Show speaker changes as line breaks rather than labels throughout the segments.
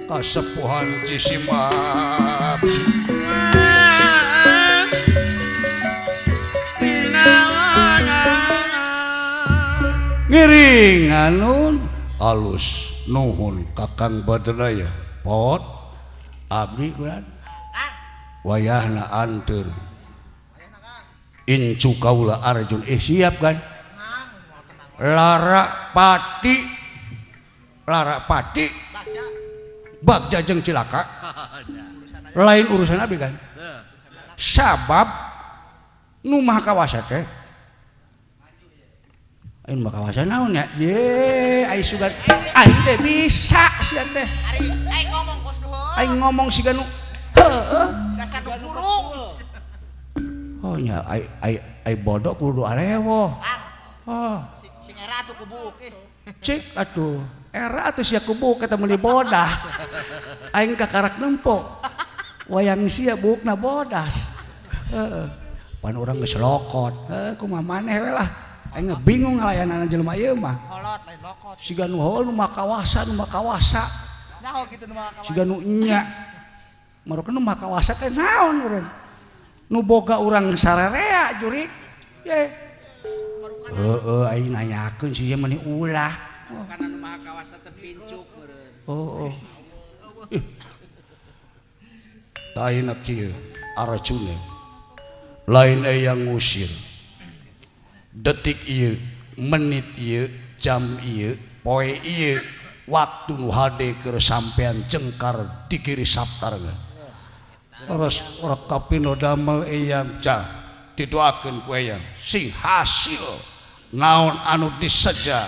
Kasepuhan Jisim abdi. Ngiring alun alus nuhun Kakang Badranaya pot abdi kulan wayahna anteur incu kaula Arjun siap kan Lara pati bagja jeung cilaka lain urusan abdi kan sabab nu maha kawasa teh aing mah kawasa naon ya ye ai sugan aing teh bisa sia teh
aing ngomong kos duhur
aing ngomong siga nu heueuh
dasar nu burung
oh nya ai ai ai bodoh kudu alewoh oh
sing era atuh kubuk
cik atuh era atuh sia kubuk eta meuli bodas aing kakarak nempo wayang sia buukna bodas heeh pan urang geus lokot heuh kumaha maneh we lah aing bingung ngalayanan jelema ieu mah
holot lain lokot
siga nu hol nu makawasa nu makawasa
nyaho kitu nu makawasa
siga nu nya marokeun nu makawasa teh naon urang nu boga urang sararea jurik ye heueuh aing nanyakeun si ieu meni ulah
kana nu makawasa teh pincuk meureun
oh tah ayeuna kieu Arjuna lain aya ngusir detik ieu menit ieu jam ieu poe ieu waktu nu hade keur sampean jengkar di kiri saptarga terus ora kapino damel eyang cah didoakeun ku eyang sing hasil naon anu diseja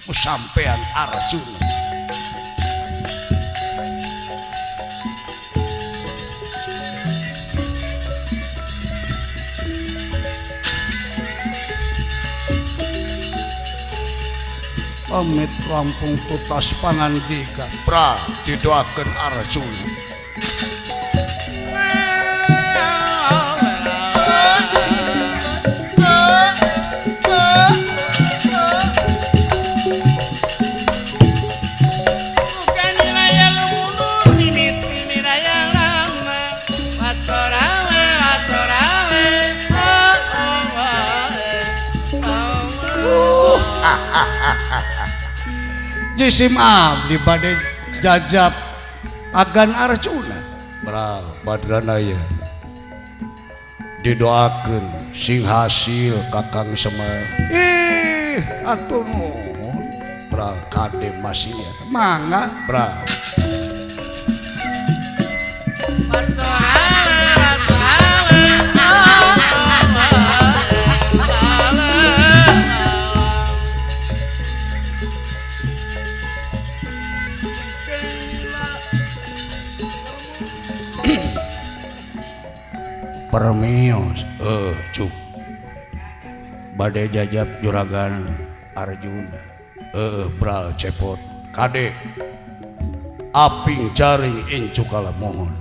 ku sampean Arjuna. Amit rampung tutas pangandika pra didoakeun Arjuna. Jisim abdi bade jajab agan Arjuna bra Badranaya didoakeun sing hasil Kakang Semar ih atur nuhun bra kade masih mangga bra. Permios cuk bade jajab juragan Arjuna bral cepot kade aping jaring incu kala mohon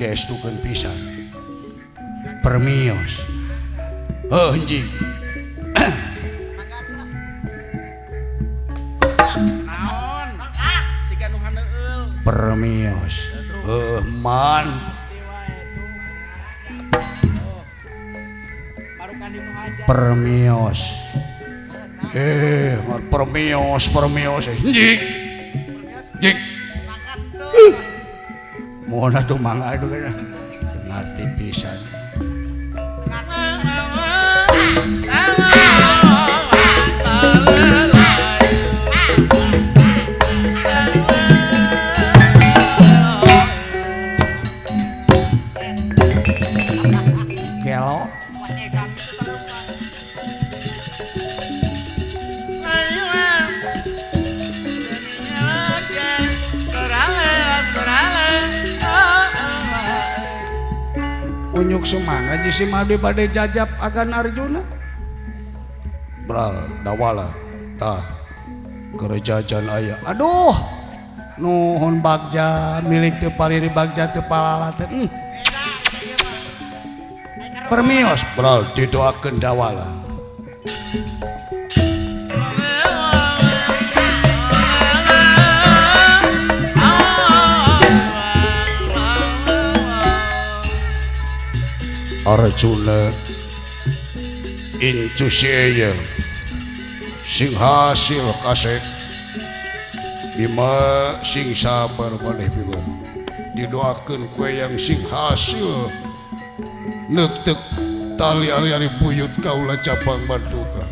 diestukeun pisan permios anjing
naon siga nu haneueul
permios man permios permios permios jik jik mohon atuh mangga aduh ngarti pisan. Gelo unyuk sumangga jisim abdi bade jajab agan Arjuna bral dawala tah keur jajan aya aduh nuhun bagja milik teu paliri bagja teu palala teh permios bral didoakeun dawala. Arjuna incu si Eyang sing hasil kasep Bima sing sabar maneh Bima didoakeun ku Eyang sing hasil neukteup tali ari-ari buyut kaula cabang Banduka.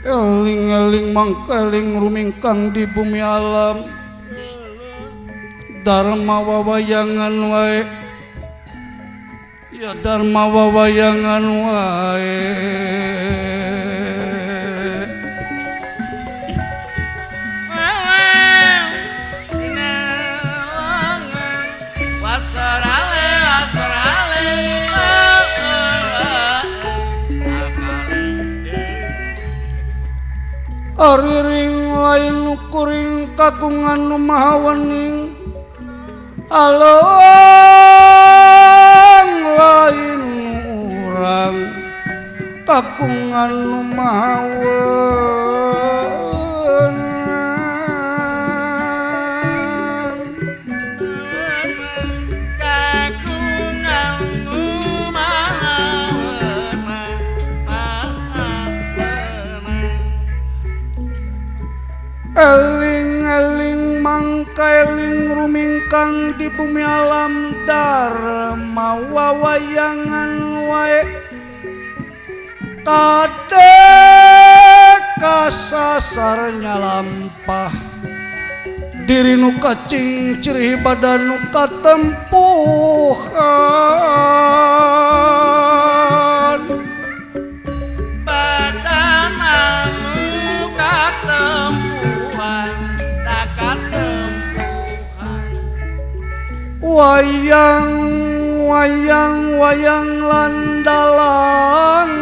Eling-eling mangkeling rumingkang di bumi alam Dharma wawayangan wae ya Dharma wawayangan wae. Ariring lain kuring kagungan nu maha wening along lain urang kagungan nu maha wening.
Kagungan nu maha wenang, maha wenang.
Eling-eling mangkaeling rumingkang di bumi alam Dharma wawayangan wae kade kasasar nyalampah diri nu kacing cirih badan nu katempuhan.
Badan anu katempuhan katempuhan.
Wayang wayang wayang lan dalang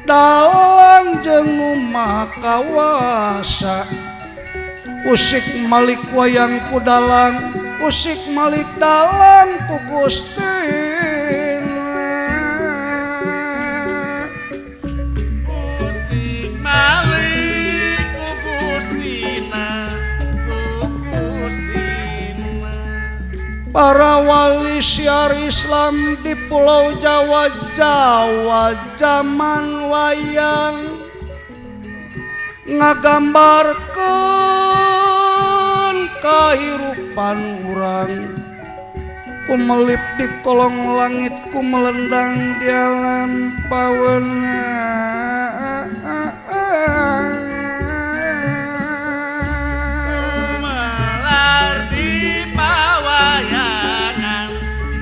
dalang jeung nu maha kawasa usik malik wayang ku dalang usik malik dalang ku Gusti.
Usik malik ku Gustina, ku Gustina.
Para wali syiar Islam di Pulau Jawa, Jawa zaman wayang ngagambarkeun kahirupan urang kumelip di kolong langit kumelendang di alam pawenang.
Melar di pawayangan,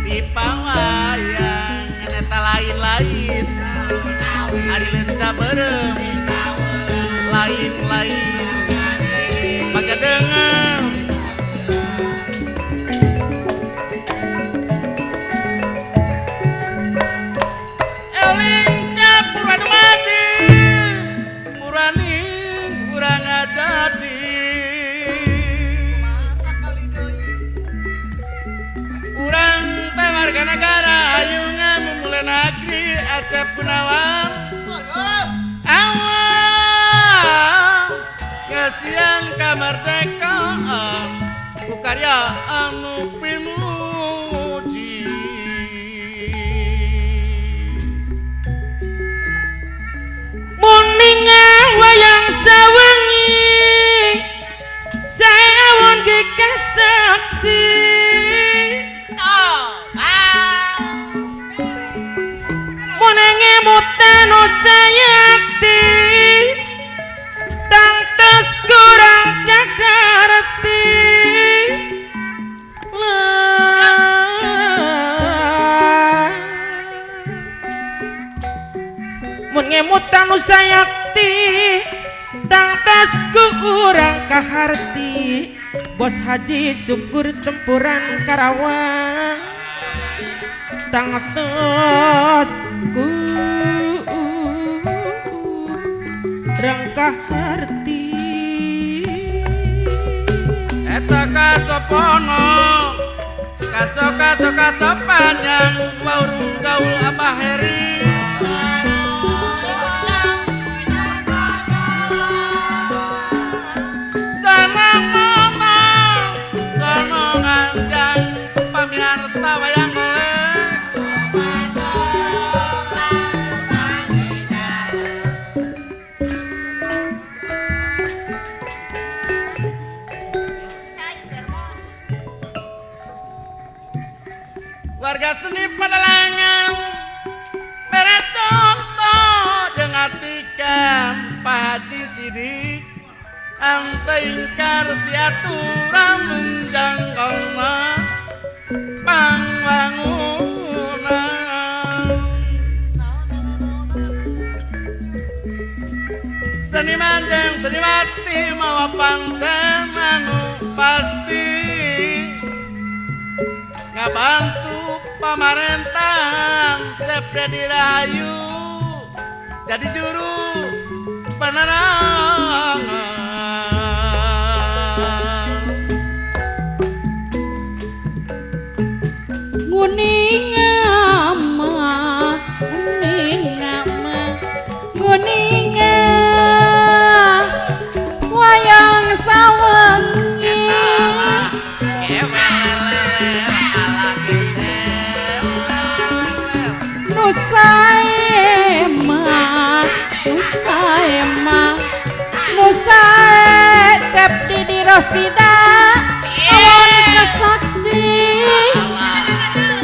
di pawayangan eta lain-lain ari lenca beureum lain-lain pagedengan. Eling ka Purwadumadi puraning urang ngajadi urang teh warga nagara ayungan mumule nagri Acep Gunawan awal ngasian kamerdekaan ku karya anu pinuji.
Muninga wayang sawengi sawon saksi munenge mutano sayakti tangtos kurang kaharti lah mun ngemutan nu sayakti tangtos kurang kaharti Bos Haji Syukur tempuran Karawang tangtos kurang kaharti.
Eta kasopono kaso kaso kaso panjang waurung gaul Abah Heri sanang mono sono nganjang pamiarta wayang golek.
Cai termos.
Warga seni pedalangan bere contoh jeung atikan Pak Haji Sidik ante ingkar tiaturan menjangkona pangwangunan seniman jeung seniwati mawa pancen anu pasti ngabantu pamarentahan Cep Dedi Rahayu jadi juru penerangan.
Nguninga mah, nguninga mah, nguninga wayang sawengi. Nusaema, nusaema, nusae Cep Didi Rosida awon kesaksi.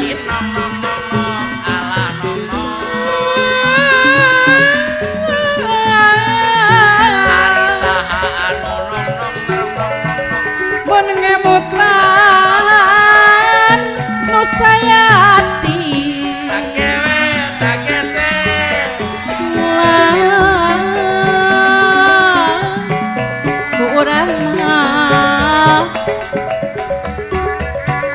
Cinom nom nom nom ala nom nom ari saha anu nom nom nom nom nom nom
Mun ngemutan nusayati
takewe takese
lah kurang mah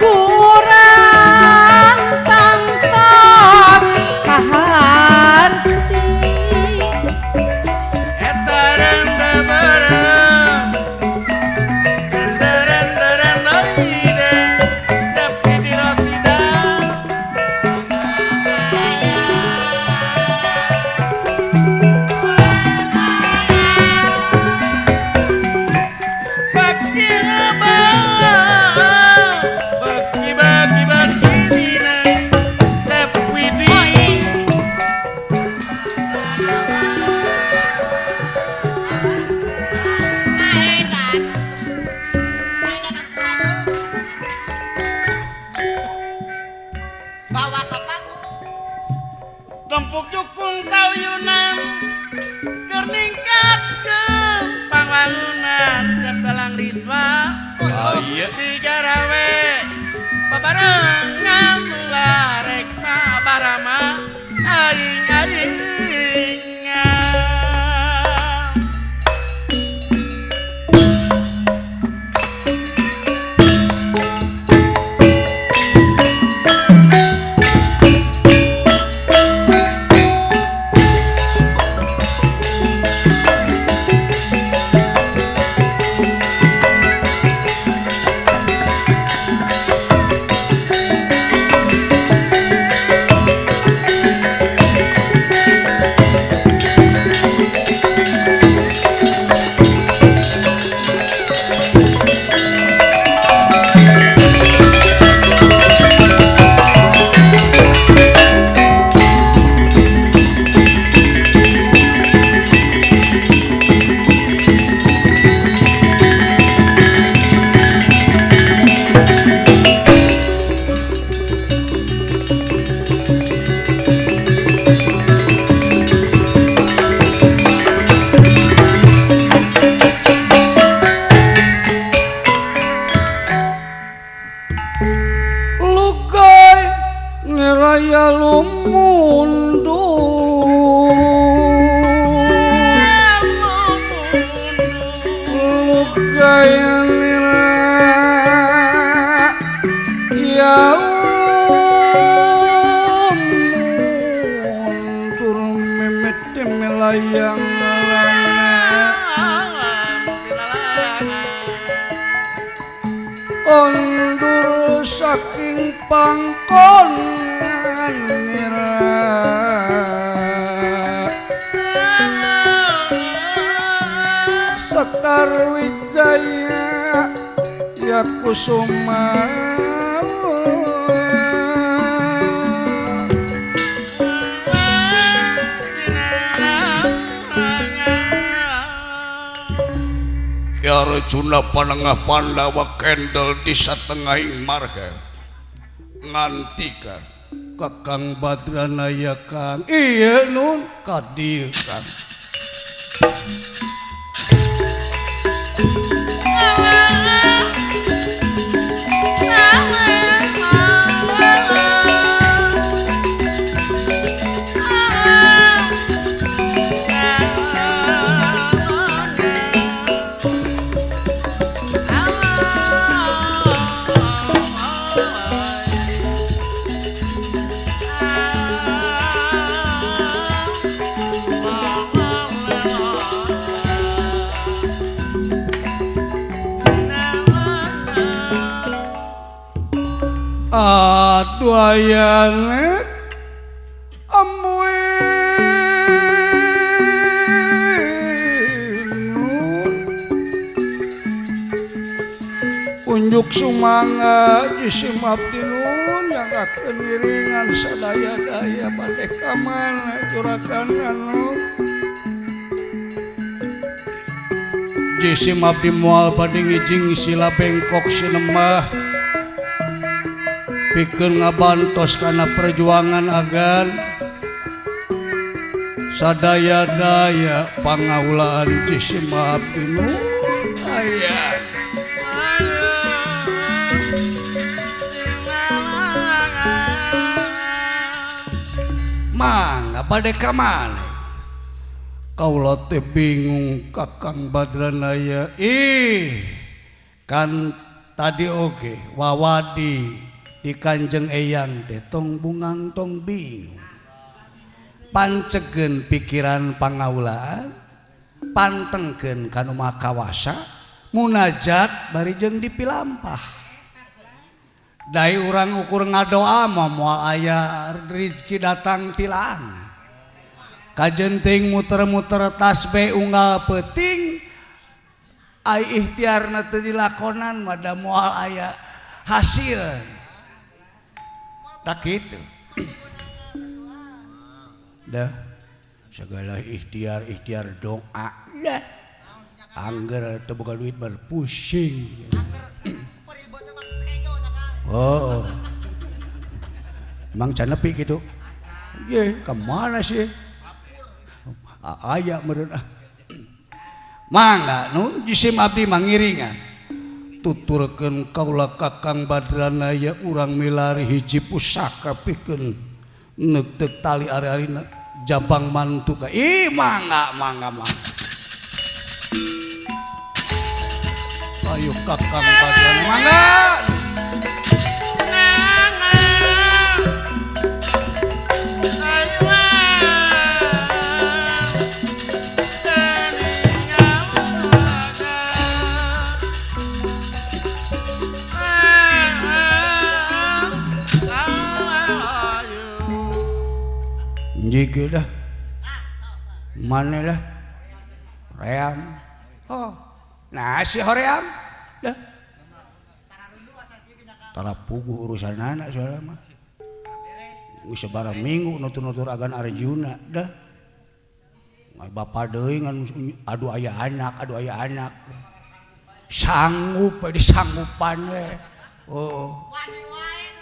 kurang tangtos kaharti.
Eta rende bareng rende rende rende ide Cep Didi Rosida. Bagi abang bagi bagi bagi dina Cep Widi.
Maedan. Maedan atuh saru. Bawa ke panggung.
Dempuk jukung sauyunan keur ningkatkeun pangwangunan Cep Dalang Riswa
Aya
digarawe babarengan larekna barama aing aingan.
Badranaya lumundur lugaya lira ya mundur mimiti melayang kondur saking pangkonan nira Sekar Wijaya ya Kusuma Ki Arjuna panengah Pandawa kendel di satengahing marga ngantika Kakang Badranaya Kang iya nun ka dieu Kang. Aduh ayane amuin unjuk sumangga jisim abdi nun yang akan ngiringan sadaya-daya bade ka mana juragan anu jisim abdi moal bade ngijing sila bengkok sinemah pikeun ngabantos kana perjuangan agan sadaya-daya pangaulaan jisim abdi nun aya mangga bade ka mana kaula teh bingung Kakang Badranaya ih kan tadi oge wawadi di Kanjeng Eyang teh tong bungang tong bingung pancegen pikiran pangaulaan pantengkeun ka nu maha kawasa munajat bari jeung dipilampah dai urang ukur ngadoa mah moal aya rezeki datang tilang kajenting muter-muter tasbih unggal peuting ai ikhtiarna teu dilakonan mah da moal aya hasil. Tak gitu. Dah segala ikhtiar ikhtiar doa dah angger teu boga duit berpusing. Oh, emang can nepi gitu. Ye, kemana sih? Aya meureun ah. Mangga nu jisim abdi mangiringan. Tuturkeun kaula Kakang Badranaya urang milari hiji pusaka pikeun neuteup tali ari-arina jabang mantu ka. Ih mangga mangga mangga. Ayo Kakang Badranaya mangga. Jige dah, mana dah, ream, oh, nah si hoream, dah, tara puguh urusan anak soalnya mah, sabaraha minggu nutur-nutur agan Arjuna, dah, bapak deui ngan aduh aya anak, sanggup disanggupan we, oh,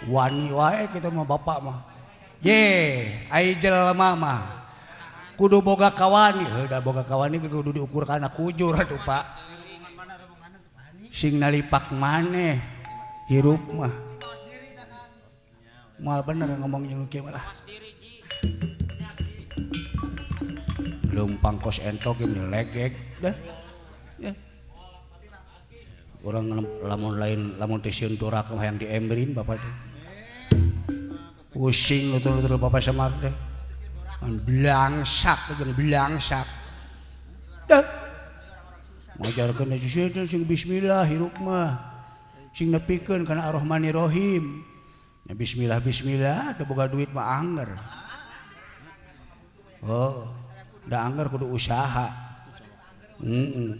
wani wae kita mah bapak mah. Ye, ai jelema mah kudu boga kawani, heuh da boga kawani kudu diukur kana kujur atuh Pak. Sing nalipak maneh hirup mah. Moal bener ngomong jeung nu kieu mah lah. Leumpang kos entok ge legeg dah. Ya. Urang lamun lain lamun teh sieun dorak mah hayang diemberin bapak teh. Pusing nutur-nutur bapak sama teh. Blangsak jeung blangsak. Dah. Ngajarkeun aja sing bismillah hirup mah. Sing nepikeun kana Ar-Rahmanir-Rahim. Ya bismillah bismillah teu boga duit mah angger. Oh, da angger kudu usaha. Heeh.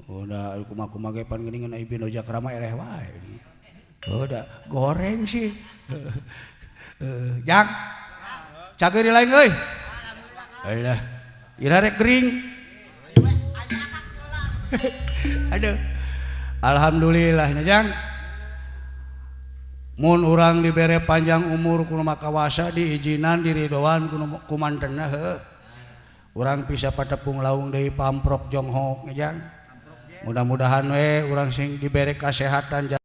Udah kumaha-kumaha ge pan geuningan ai Bino Jakrama eleh wae. Oh, da goreng sih. Jang. Cageuri lain euy. Alah. Ira rek gering. Aduh. Alhamdulillah nya Jang. Mun urang dibere panjang umur kudu makawasa diizinan diridoan kudu kumantena heuh. Urang bisa patepung laung deui pamprok jonghok nya Jang. Mudah-mudahan we urang sing dibere kasehatan.